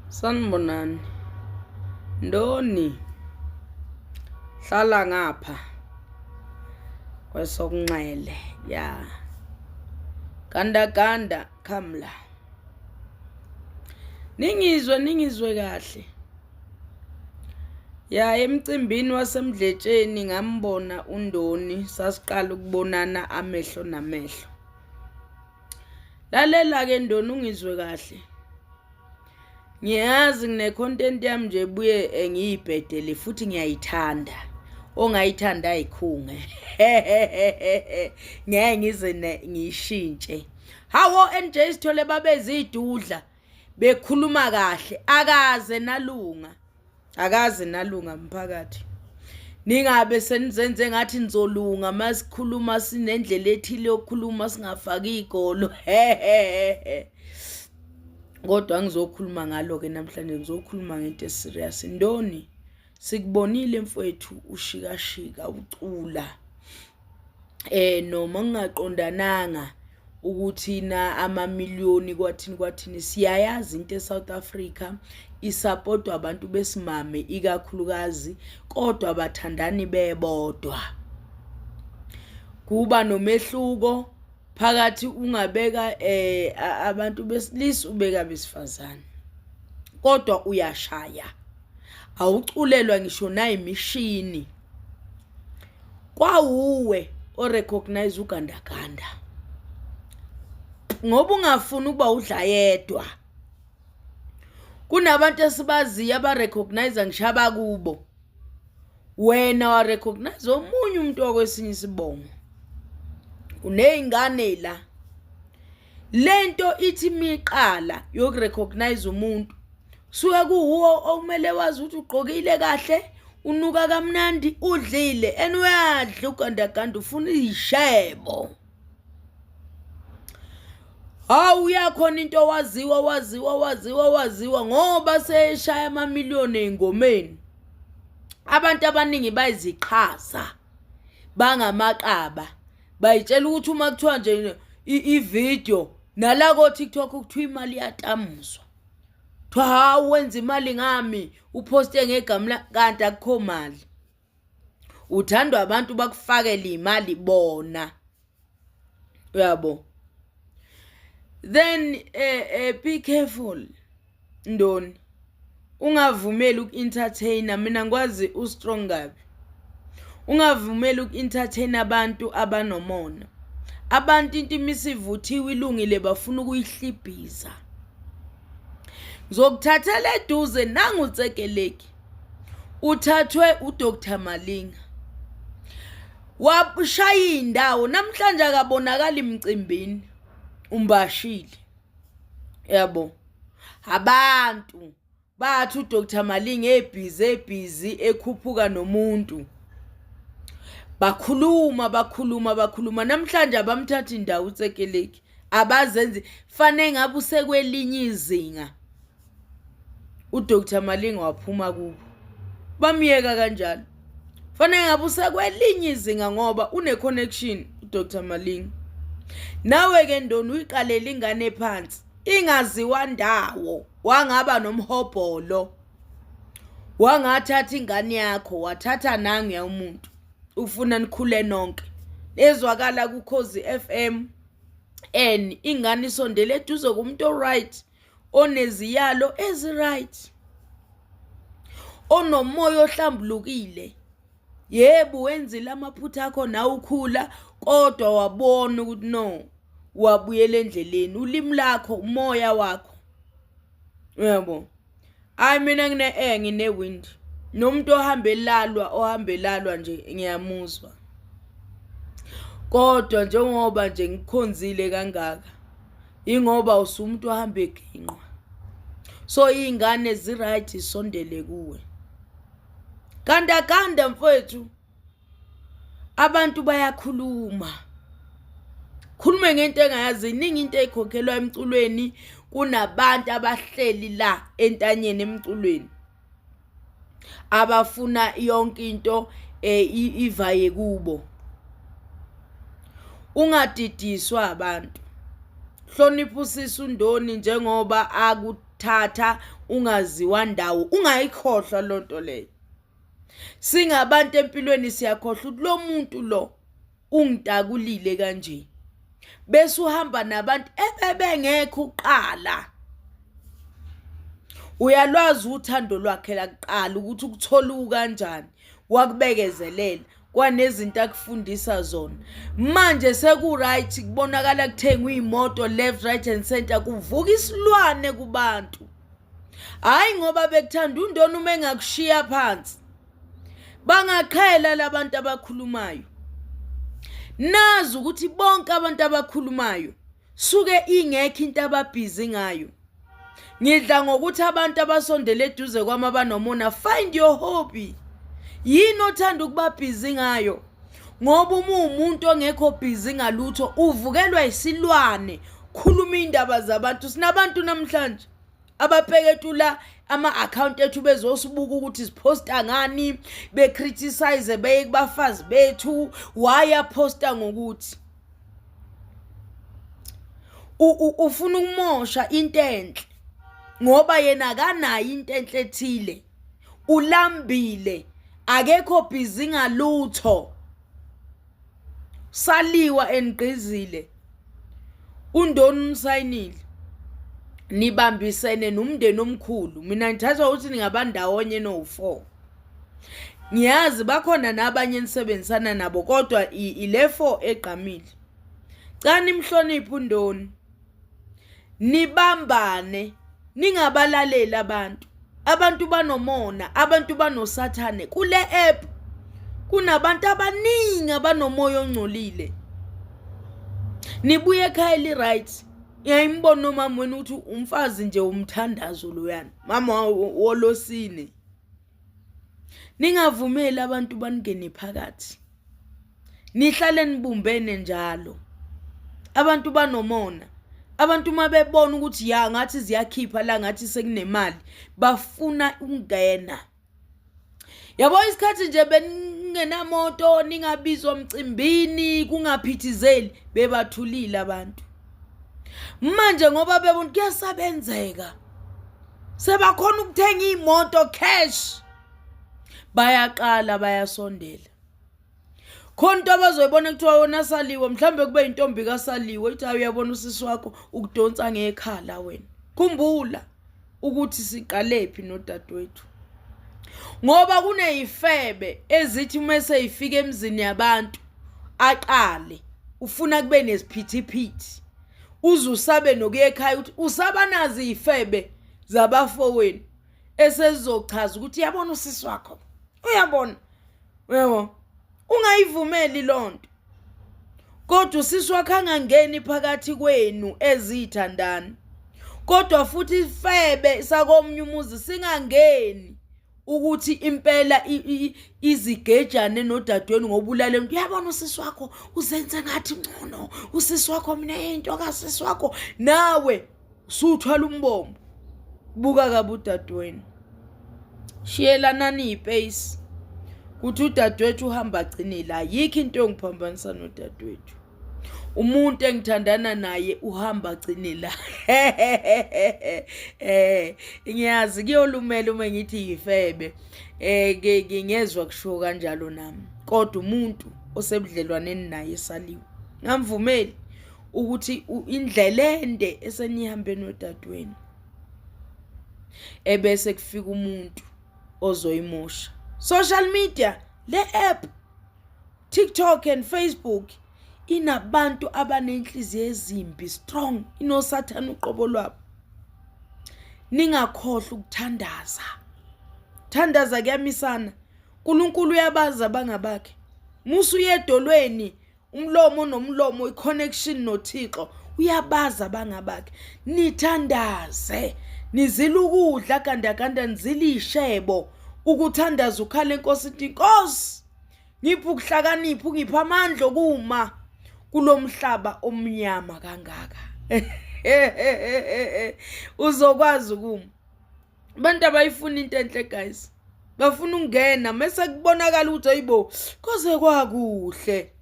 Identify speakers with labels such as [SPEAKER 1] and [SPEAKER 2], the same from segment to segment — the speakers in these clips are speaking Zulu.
[SPEAKER 1] Sanibonani. Ndoni. Hlala ngapha. Kwesokunxele. Ya. Ganda ganda khamla. Ningizwe ningizwe kahle. Ya emcimbini waseMdletsheni ngambona uNdoni sasiqala ukubonana amehlo namehlo. Lalela-ke Ndoni ungizwe kahle. Ngiyazi ngine-content yami nje ebuye eh, ngiyibhedele futhi ngiyayithanda. Ongayithanda ayikhunge. Ngeke ngize ngiyishintshe. Hawo NJ Sithole babezidudla bekhuluma kahle akaze nalunga. Akaze nalunga mphakathi. Ningabe senizenze ngathi nizolunga masikhuluma sinendlela ethile yokukhuluma singafaki igolo. Kodwa ngizokhuluma ngalo ke namhlanje ngizokhuluma ngento eserious. Ndoni sikubonile mfowethu ushikashika ucula. Eh noma ngingaqondananga ukuthi na amamiliyoni kwathini kwathini siyayazi into eSouth Africa isapotwa abantu besimame ikakhulukazi kodwa bathandani bebodwa kuba nomehluko phakathi ungabeka eh abantu besilisa ubeka besifazane kodwa uyashaya awuculelwa ngisho nayimishini Kwawuwe orecognize ugandaganda ngoba ungafuni ukuba udla yedwa. Kunabantu esibaziyo abarecognize ngisho abakubo. Wena warecognize omunye umuntu wakwesinye isibongo. Uney'ngane la. Lento ithi imiqala yokurecognize umuntu suke kuwuwo okumele wazi ukuthi ugqokile kahle unuka kamnandi udlile and uyadla ugandaganda ufuna iy'shebo hawu uyakhona into waziwa waziwa waziwa waziwa ngoba seshaya amamiliyoni ey'ngomeni abantu abaningi bayiziqhaza bangamaqaba bayitshela ukuthi uma kuthiwa nje i-video nala ko-tiktok kuthiwa imali iyatamuzwa kuthiwa hawu wenza imali ngami uphoste ngegama kanti akukho mali uthandwa abantu bakufakele imali bona uyabo then eh, eh, be careful Ndoni ungavumeli uku-entertainer mina ngikwazi u-strong kabi ungavumeli uku-entertainer abantu abanomona abantu into imisivuthiwe ilungile bafuna ukuyihlibhiza ngizokuthathela eduze nangutsekeleki uthathwe uDr Malinga washaya indawo namhlanje akabonakali emcimbini umbashile yabo abantu bathi uDr Malinga ebhizi ebhizi ekhuphuka nomuntu bakhuluma bakhuluma bakhuluma namhlanje abamthathi indawo uTsekeleki abazenzi fanele ngabe usekwelinye izinga uDr Malinga waphuma kubo bamyeka kanjalo fanele ngabe usekwelinye izinga ngoba une-connection uDr Malinga nawe ke ndoni uyiqalela ingane phansi ingaziwa ndawo wangaba nomhobholo wangathatha ingane yakho wathatha nanguya umuntu ufuna nikhule nonke ezwakala kukhozi FM and ingane isondele eduze kumuntu oright oneziyalo ezi-right onomoya ohlambulukile yebo wenzile amaphutha akho nawe ukhula kodwa wabona ukuthi no wabuyela endleleni ulimi lakho umoya wakho uyabo hayi mina ngine-air ngine-wind nomuntu ohamba elalwa ohamba elalwa nje ngiyamuzwa kodwa njengoba nje ngikhonzile kangaka ingoba usumuntu ohamba eginqwa so iy'ngane zi-right zisondele kuwe gandaganda mfowethu abantu bayakhuluma khulume ngento engayazi iningi into eyikhokhelwa emculweni kunabantu abahleli la entanyeni emculweni abafuna yonke into eh, ivaye kubo ungadidiswa abantu hlonipha usisi uNdoni njengoba akuthatha ungaziwa ndawo ungayikhohlwa lonto leyo singabantu empilweni siyakhohlwa ukuthi lo muntu lo ungitakulile kanje bese uhamba nabantu ebebengekho uqala uyalwazi uthando lwakhe lakuqala ukuthi ukuthola ukanjani wakubekezelela kwanezinto akufundisa zona manje seku-right kubonakala kuthengwa iy'moto left right and center kuvuka isilwane kubantu hhayi ngoba bekuthanda undona uma engakushiya phansi bangaqhela labantu abakhulumayo nazi ukuthi bonke abantu abakhulumayo suke ingekho into ababhizi ngayo ngidla ngokuthi abantu abasondele eduze kwami abanomona find your hobby yini othanda ukuba busy ngayo ngoba uma uwumuntu ongekho busy ngalutho uvukelwa isilwane khuluma iy'ndaba zabantu sinabantu namhlanje abapeketula ama-akhawunti ethu bezosibuka ukuthi siphosta ngani becriticize beye kubafazi bethu why aphosta ngokuthi ufuna ukumosha into enhle ngoba yena akanayo into enhle ethile ulambile akekho busy ngalutho saliwa engqizile undoni unisayinile nibambisene nomndeni omkhulu mina ngithatha ukuthi ningabandawonye no-four ngiyazi bakhona nabanye enisebenzisana nabo kodwa ile four egqamile cha nimhloniphe undoni nibambane ningabalaleli abantu abantu banomona abantu banosathane kule app kunabantu abaningi abanomoya ongcolile nibuye ekhaya eli-right ngiyayimbona umama wena ukuthi umfazi nje umthandazo loyana mama wolosine ningavumeli abantu baningene phakathi nihlale nibumbene njalo abantu banomona abantu uma bebona ukuthi ya ngathi ziyakhipha la ngathi sekunemali bafuna ukungena yabo isikhathi nje beningenamoto ningabizwa mcimbini kungaphithizeli bebathulile abantu manje ngoba bebona kuyasabenzeka sebakhona ukuthenga iy'moto cash bayaqala bayasondela khona into abazoyibona kuthiwa wona saliwe mhlawumbe kube intombi kasaliwe ithi hayi uyabona usisi wakho ukudonsa ngekhala wena khumbula ukuthi siqalephi nodadewethu ngoba kuneyifebe ezithi uma seyifika emzini yabantu aqale ufuna kube nesiphithiphithi uze usabe nokuya ekhaya ukuthi usabanazi iy'febe zabafowenu esezizochaza ukuthi uyabona usisi wakho uyabona uyabo ungayivumeli loo nto kodwa usisi wakho angangeni phakathi kwenu eziyithandani kodwa futhi ifebe sakomnye umuzi singangeni ukuthi impela izigejane nodadewenu ngoba ulale umuntu uyabona usisi wakho uzenze ngathi ngcono usisi wakho mina into kasisi wakho nawe usuthwala umbombo buka kabi udadewenu shiyelanani ipeyisi kuthi udadewethu uhamba agcine la yikho into engiphambanisa nodadewethu umuntu engithandana naye uhamba agcine la eh ngiyazi kuyolumela uma ngithi yifebe eh ngingezwa kushiwo kanjalo nami kodwa umuntu osebudlelwaneni naye esaliwe ngamvumeli ukuthi indlela ende esenihambe nodadewenu ebese kufika umuntu ozoyimosha social media le app TikTok and Facebook inabantu abanenhliziyo ezimbi strong inosathane uqobo lwabo ningakhohlwa ukuthandaza thandaza kuyamisana uNkulunkulu uyabazi abangabakhe musu uyedolweni umlomo nomlomo iconnection noThixo uyabazi abangabakhe nithandaze nizila ukudla gandaganda nizila ishebo ukuthandaza ukhala enkosi ithi inkosi ngipha ukuhlakanipha ungipha amandla okuma kulomhlaba omnyama kangaka uzokwazi ukuma abantu abayifuna into enhle guys bafuna ukungena mese kubonakala ukuthi hayibo koze kwakuhle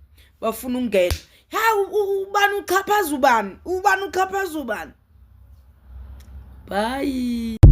[SPEAKER 1] bafuna ukungena hawu ubani uchaphaza ubani ubani uchaphaza ubani bye.